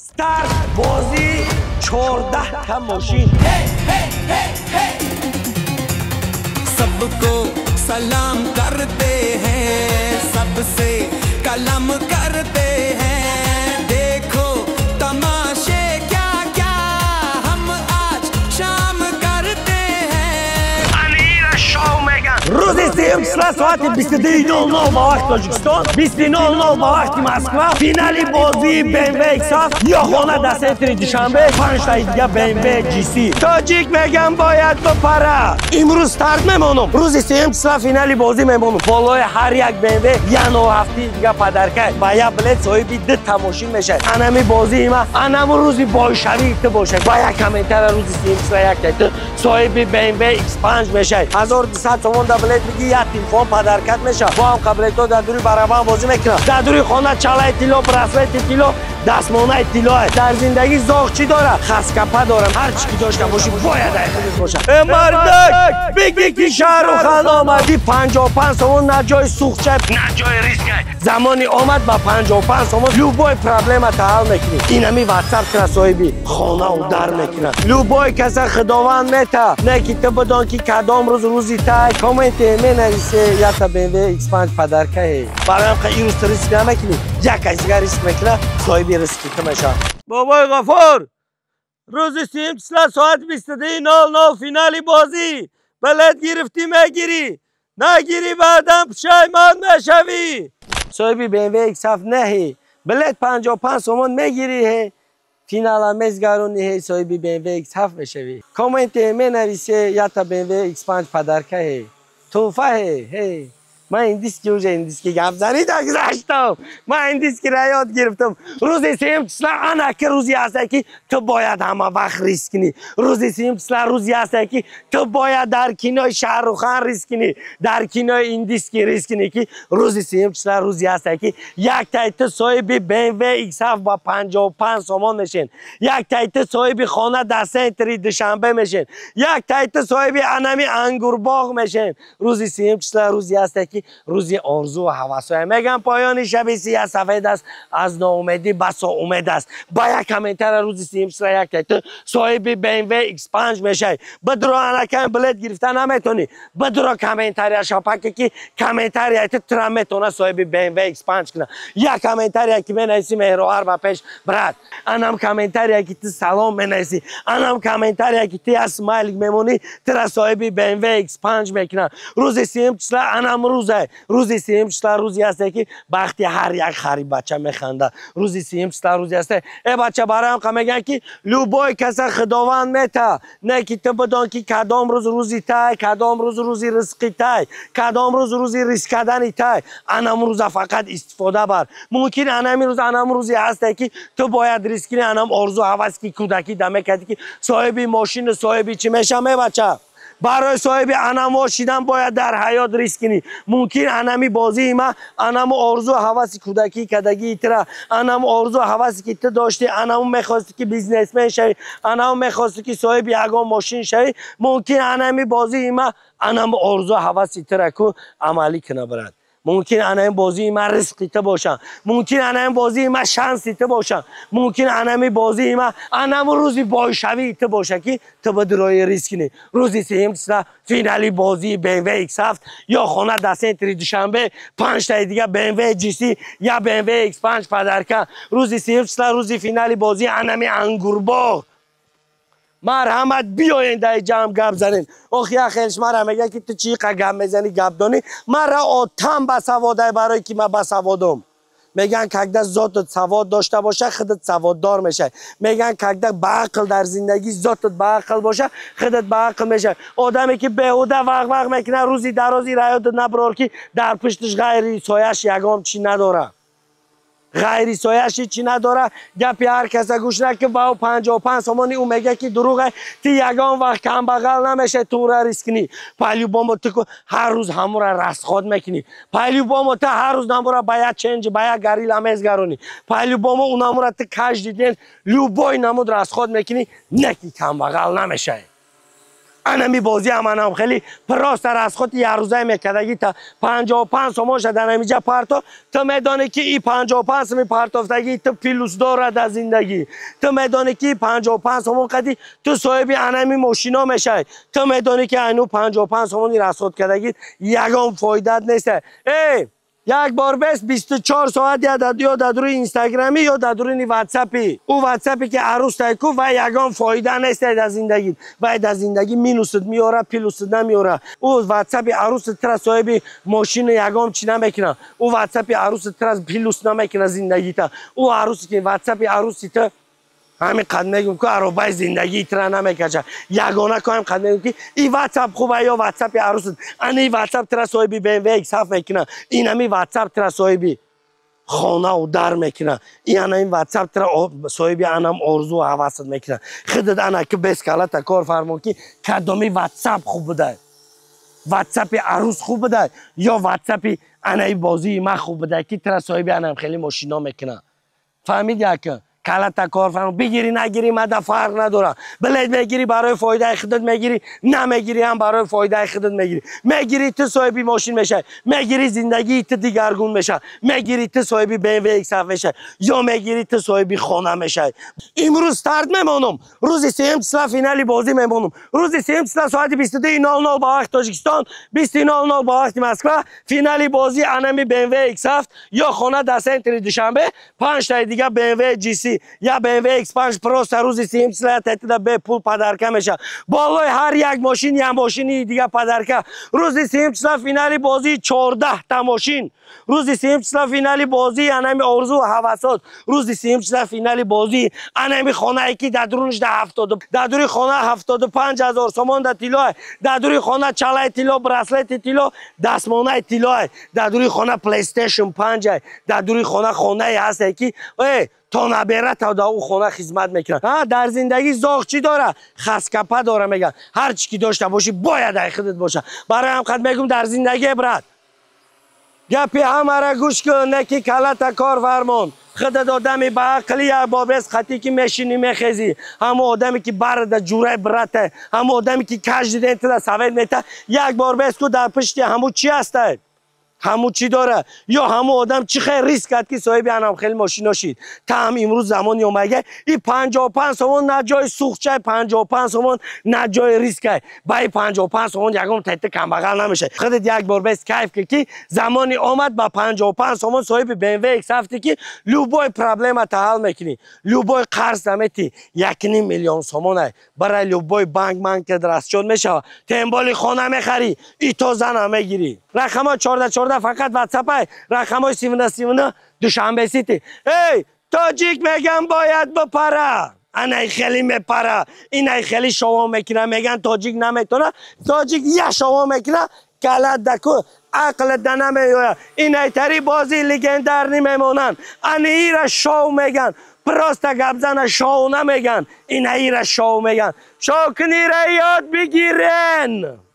Старт бозӣ, 14 та мошин. सबको सलाम करते हैं, सबसे कलम करते हैं। देखो तमाशे क्या क्या हम आज शाम करते हैं। Анира шоу меган. Рӯзи сеюм числа соати 22:00 ба вақти Тоҷикистон, 20:00 ба вақти Москва, финали бозии BMW X7 ё хона дар центри Душанбе, панҷтаи дига BMW GC. Тоҷик меган бояд бипара. Имрӯз старт мемонам. Рӯзи сеюм числа финали бозӣ мемонам. Болои ҳар як BMW як ҳафтаи дига подарка, ба як билет соҳиби дута мошин мешавад. Анами бозии ма, анаму рӯзи бойшавии ту бошад. Ба як комментария рӯзи сеюм числа як ту соҳиби BMW X5 мешавад. 1200 сомон да билет миги, як телефон подаркат мешавад. Бо ҳам қаблетҳо дар дури барабан бозӣ мекунад. Дар дури хона чалаи тилло, браслети тилло, дастмонаи тилло. Дар зиндагӣ зоғ чӣ дорад? Хаскапа дорад. Ҳар чӣ ки дошта бошӣ, бояд ай худат бошад. Э, мардак, биги ки Шаҳрухан омади. 55 сомон на ҷои сухча, на ҷои риска. Замони омад, ба 55 сомон любой проблема та ҳал мекунӣ. Инами ватсап кира, соҳиби хонау дар мекунад. Любой каса Худованд мета, не ки ту бидон ки кадом рӯз рӯзи тай. Комменте менависе, якта BMW X5 подаркае. Барои ҳам ин рӯз ту риск намекунӣ, як каси дигар риск мекунад, соҳиби риски ту мешавад. Бобои Ғафур, рӯзи сеюм числа соати 22:00 финали бозӣ. Билет гирифтӣ, мегирӣ, нагирӣ, баъдан пушаймон мешавӣ. Соҳиби BMW X7 неҳӣ, билет 55 сомон мегирӣ, ҳе финала мезгаронӣ, ҳе соҳиби BMW X7 мешавӣ. Комменте менависе, якта BMW X5 подарка, ҳе тӯҳфа, ҳе ҳе. Ман индиски, уже индиски гапзанӣ гузаштам, ман индискиро ёд гирифтам. Рӯзи сеюм числа ана ки рӯзе ҳасте, ки ту бояд ҳама вақт риск кунӣ. Рӯзи сеюм числа рӯзе ҳасте, ки ту бояд дар кинои Шаҳрухан риск кунӣ, дар кинои индиски риск кунӣ, ки рӯзи сеюм числа рӯзе ҳасте, ки яктай ту соҳиби BMW X7 ба 55 сомон мешен, яктай ту соҳиби хона дар центри Душанбе мешен, яктай ту соҳиби анами ангурбоғ мешен. Рӯзи сеюм числа рӯзе ҳасте, ки рӯзи орзу ва ҳавасҳое. Мегам, поёни шаби сия сафед аст, аз ноумедӣ басо умед аст. Ба як комментария рӯзи сеюм числа яктай ту соҳиби BMW X5 мешавӣ. Бидро, анакан билет гирифта наметонӣ, бидро, комментария шапаке, ки комментария ту тура метавона соҳиби BMW X5 кунад. Як комментария ки менависӣ, меҳровар ба пеш, брат, анам комментария ки ту салом менависӣ, анам комментария ки ту як смайлик мемонӣ, тура соҳиби BMW X5 мекунад. Рӯзи сеюм числа анам рӯзе. Рӯзи сеюм числа рӯзе ҳасте, ки бахти ҳар як хари бача механда. Рӯзи сеюм числа рӯзе ҳасте, э бача, бароям қа мегӯянд, ки любой каса Худованд мета, не ки ту бидон, ки кадом рӯз рӯзи тай, кадом рӯз рӯзи ризқи тай, кадом рӯз рӯзи риск кардани тай. Анам рӯза фақат истифода бар. Мумкин анами рӯз анам рӯзе ҳасте, ки ту бояд риск кунӣ. Анам орзу ҳавас, ки кӯдакӣ да мекардӣ, ки соҳиби мошину соҳиби чӣ мешам. Э бача, барои соҳиби анамо шидан бояд дар ҳаёт риск кунӣ. Мумкин анами бозии ма анаму орзу ҳаваси кӯдакӣ кардагии тура, анаму орзу ҳавасе, ки ту доштӣ, анаму мехостӣ, ки бизнесмен шавӣ, анаму мехостӣ, ки соҳиби ягон мошин шавӣ, мумкин анами бозии ма анаму орзу ҳаваси тура ку амалӣ куна, брат. Мумкин анами бозии ман ризқи ту бошам, мумкин анами бозии ман шанси ту бошам, мумкин анами бозии ман анаму рӯзи бойшавии ту боша, ки ту бидрои риск кунӣ. Рӯзи сеюм числа финали бозии BMW X7 ё хона дар центри Душанбе, панҷтаи дига BMW GC, я BMW X5 подарка. Рӯзи сеюм числа рӯзи финали бозии анами ангурбоғ. Марҳамат, биёен, дар ҷамъ гап занем. Охи, яхелш мара мега, ки ту чӣ қа гап мезанӣ, гапдонӣ. Мара отам басаводай, барое ки ман басаводум. Мегӯянд, когда зотат савод дошта боша, худат саводдор мешавӣ. Мегӯянд, когда ба ақл дар зиндагӣ зотат ба ақл боша, худат ба ақл мешавӣ. Одаме ки беҳуда вақ вақ мекунад, рӯзи дарози раёдат наброр, ки дар пушташ ғайри сояш ягон чӣ надорад, ғайри сояш ҳичи надора. Гапи ҳар каса гӯш накун. Ба ӯ 55 сомони ӯ мега, ки дурӯғе. Ти ягон вақт камбағал намешавӣ. Ту ура риск кунӣ, по-любому ту ҳар рӯз ҳамура расход мекунӣ, по-любому ту ҳар рӯз намура ба як ченҷ, ба як горилла мезгаронӣ, по-любому ӯ намура ту каждый день любой намуд расход мекунӣ, не ки камбағал намешавӣ. Анами бозӣ ҳам анам хеле просто расходи яррӯзае мекардаги та 55 сомонша дар амиҷа парто. Ту медонӣ, ки и 55 суми партофтагӣ ту плюс дорад дар зиндагӣ. Ту медонӣ, ки 55 сомон қади ту соҳиби анами мошино мешавӣ. Ту медонӣ, ки айну 55 сомони расход кардагӣ ягон фоидаат нест. Эй, як бор бес 24 соат ё дар дуруи Инстаграмӣ, ё дар дуруни Ватсапи. Ӯ Ватсапе, ки арӯстай ку, вай ягон фоида нестай дар зиндагит. Вай дар зиндагӣ минусат меёра, плюсат намеёра. Ӯ Ватсапи арӯсат тра соҳиби мошину ягон чӣ намекунад. Ӯ Ватсапи арӯсат тра плюс намекунад зиндагита. Ӯ арӯсе ки Ватсапи арӯси ту, ҳамин қад мегӯм, ку аробаи зиндагии тра намекача. Ягона ку ҳамин қад мегӯм, ки и Ватсап хуба ё Ватсапи арӯсат. Ана и Ватсап тра соҳиби БМВ X7 мекуна, инами Ватсап тра соҳиби хонаву дар мекуна, и ана ин Ватсап тра соҳиби анам орзу ҳавасат мекуна. Худат ана ки бес калата кор фармон, ки кадоми Ватсап хуб будай: Ватсапи арӯс хуб будай ё Ватсапи анаи бозии ман хуб будай, ки тра соҳиби анам хеле мошино мекуна? Фаҳмид? Яка калата кор фармо, бигирӣ, нагирӣ, мада фарқ надорам. Билет мегирӣ, барои фоидаи худат мегирӣ, намегирӣ ҳам барои фоидаи худат мегирӣ. Мегирӣ, ту соҳиби мошин мешавӣ. Мегирӣ, зиндагии ту дигаргун мешавад. Мегирӣ, ту соҳиби БМВ X7 мешавӣ ё мегирӣ, ту соҳиби хона мешавӣ. Имрӯз старт мемонам, рӯзи сеюм числа финали бозӣ мемонам. Рӯзи сеюм числа соати 22:00 ба вақти Тоҷикистон, 20:00 ба вақти Москва финали бозӣ анами БМВ X7 ё хона дар центри Душанбе, панҷтаи дига БМВ GC я BMW X5 просто рӯзи сеюм числа татида бепул подарка мешавад. Болои ҳар як мошин я мошини дига подарка. Рӯзи сеюм числа финали бозии 14-та мошин. Рӯзи сеюм числа финали бозии анами орзу ҳавасот. Рӯзи сеюм числа финали бозии анами хонае, ки дар дурунаш дар дури хона 75 000 сомон да тиллоа, дар дури хона чалаи тилло, браслети тилло, дастмонаи тиллоа, дар дури хона PlayStation 5, дар дури хона хонае ҳасте, ки э то набера та дар ӯ хона хизмат мекунад. Дар зиндагӣ зоғ чӣ дора? Хаскапа дора, мегӯяд. Ҳар чӣ ки дошта бошӣ, бояд ай худат боша. Барои ҳам қад мегӯм: дар зиндагӣ, брат, гапи ҳамара гӯш кун, не ки калата кор фармон. Худат одами баақли, як бобес қатӣ ки мешинӣ, мехезӣ, ҳамо одаме, ки барада ҷурай брате, ҳамо одаме, ки каждый день туда совет мета, як бор бес ку, дар пишти ҳаму чӣ ҳастай, ҳаму чӣ дора ё ҳаму одам чӣ хел риск кард, ки соҳиби анам хеле мошино шид. Та ҳам имрӯз замони омага и 55 сомон на ҷои сухчай, 55 сомон на ҷои рискай. Ба и 55 сомон ягон тайта камбағал намешавад. Худат як бор бес кайф ки, ки замони омад, ба 55 сомон соҳиби БМВ X7, ки любой проблема та ҳал мекунӣ, любой қарз наметӣ. 1,5 миллион сомонай, барои любой банк манкад расчёт мешавад. Тем более хона мехарӣ, и то зана мегирӣ. Рақамҳо 14 14 фақат Ватсапай, рақамҳои 17 17 Душанбе Сити. Эй, тоҷик меган, бояд бипара. Анай хеле мепара, инай хеле шово мекуна. Меган, тоҷик наметона, тоҷик я шово мекуна. Каладаку ақлда намеояд. Инайтари бози легендарный мемонанд. Аниира шоу меган, просто гапзана шоу намеган, инаира шоу меган. Шоу кунира ёд бигирен.